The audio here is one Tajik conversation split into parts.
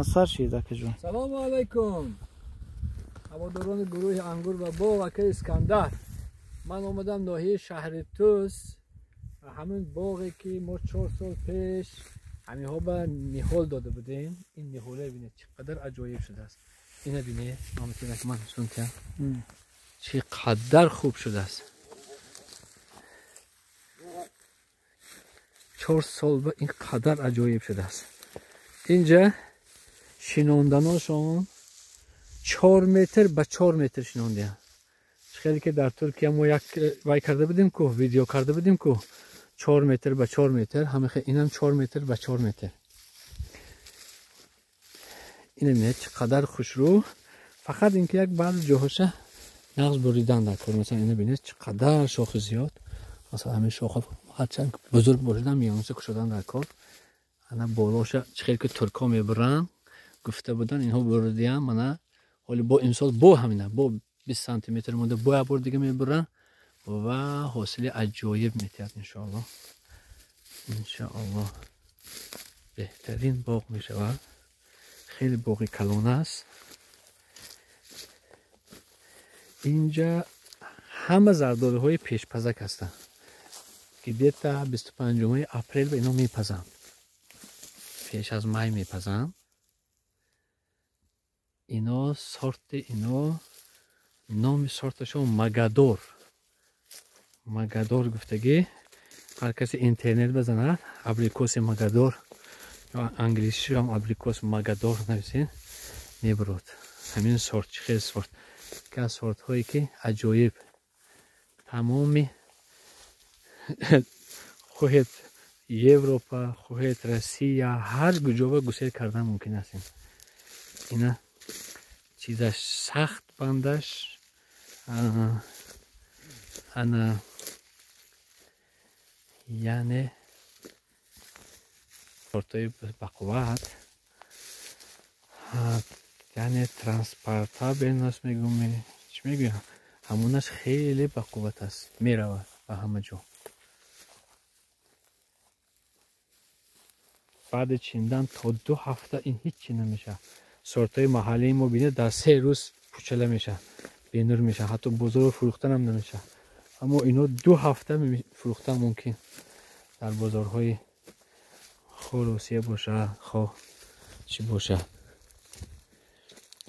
Аз сар шид акаҷон. Салому алайкум. Ҳаводорони гурӯҳи Ангур ва боғ, акаи Искандар. Ман омадам ноҳияи шаҳри Тӯс, ҳамин боғе ки мо 4 сол пеш ҳаминҳо ба ниҳол дода будем. Ин ниҳоле бинед чӣ қадар аҷоиб шудааст. Ина бинед, ман нишон диҳам. Чӣ қадар хуб шудааст. 4 сол ба ин қадар аҷоиб шудааст. Инҷа шинонданошон 4 метр ба 4 метр шинондиям. Хеле ки дар Туркия мо як вай карда будем ку, видео карда будем ку, 4 метр ба 4 метр, ҳамин инам 4 метр ба 4 метр. Ина бинед чӣ қадар хушрӯ. Фақат инки як баъзе ҷоҳоша нағз буридан дар кор. Масалан ина бинед чӣ қадар шохи зиёд. Масалан ҳамин шоха ҳарчанд бузург бошад, миёнаша кушодан дар кор. Ана болоша чӣ хеле ки туркҳо мебуранд, гуфта буданд, инҳо буридиям. Мана ҳоли бо имсол бо ҳамина бо 20 сантиметр монда, бо як бор дига мебуранд ва ҳосили аҷоиб метиҳад иншоаллоҳ. Иншоаллоҳ беҳтарин боғ мешавад. Хеле боғи калон аст. Инҷа ҳама зардолуҳои пешпазак ҳастанд, ки где-то 25 апрел ба ино мепазанд, пеш аз май мепазанд. Ино сорти, ино номи сорташон Магадор. Магадор гуфтагӣ ҳар касе интернет базанад, абрикоси Магадор ё англисишам абрикос Магадор нависен, мебурод. Ҳамин сорт чӣ хел сорт, яке аз сортҳое ки аҷоиб. Тамоми хоҳед Европа, хоҳед Россия, ҳар куҷоба гусел кардан мумкин аст. Ина чизаш сахт, бандаш ана, яъне сортҳои бақувват, яъне транспортабельност мегӯм, чӣ мегӯям, ҳамонаш хеле бақувват аст, меравад ба ҳама ҷо. Баъди чиндан то 2 ҳафта ин ҳеҷ чи намешавад. Сортҳои маҳаллии мо бинед дар 3 рӯз пучала мешавад, бенур мешавад, ҳатто бозорро фурӯхтанам намешавад. Аммо ино 2 ҳафта фурӯхтан мумкин дар бозорҳои хо Русия бошад, хо чӣ бошад,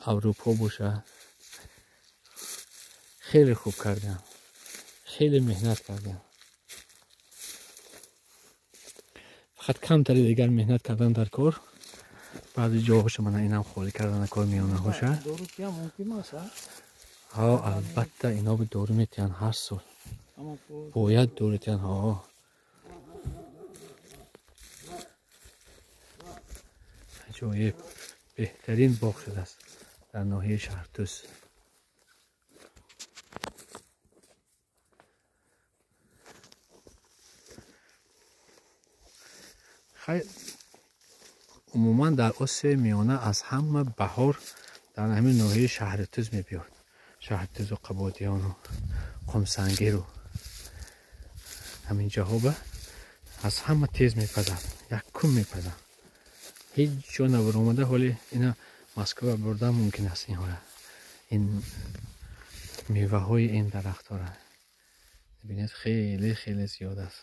Аврупо бошад. Хеле хуб кардам, хеле меҳнат кардам. Фақат камтари дигар меҳнат кардан дар кор. Баъзе ҷоҳоша мана инам холӣ кардан кор миёнаҳоша. Ҳа, албатта ино ба дору метиҳанд ҳар сол. Бояд дору тиҳанд, ҳа. Аҷоиб, беҳтарин боғ шудааст дар ноҳияи Шаҳртӯс. Хайр, умуман дар Осиёи Миёна аз ҳама баҳор дар ҳамин ноҳияи Шаҳритӯз мебиёд. Шаҳритӯзу Қабодиёну Қумсангиру ҳамин ҷоҳо ба аз ҳама тез мепазад, якум мепазад. Ҳеҷ ҷо набаромада, ҳоли ина Москва бурдан мумкин аст инҳоро. Ин меваҳои ин дарахтҳоро бибинед, хеле хеле зиёд аст.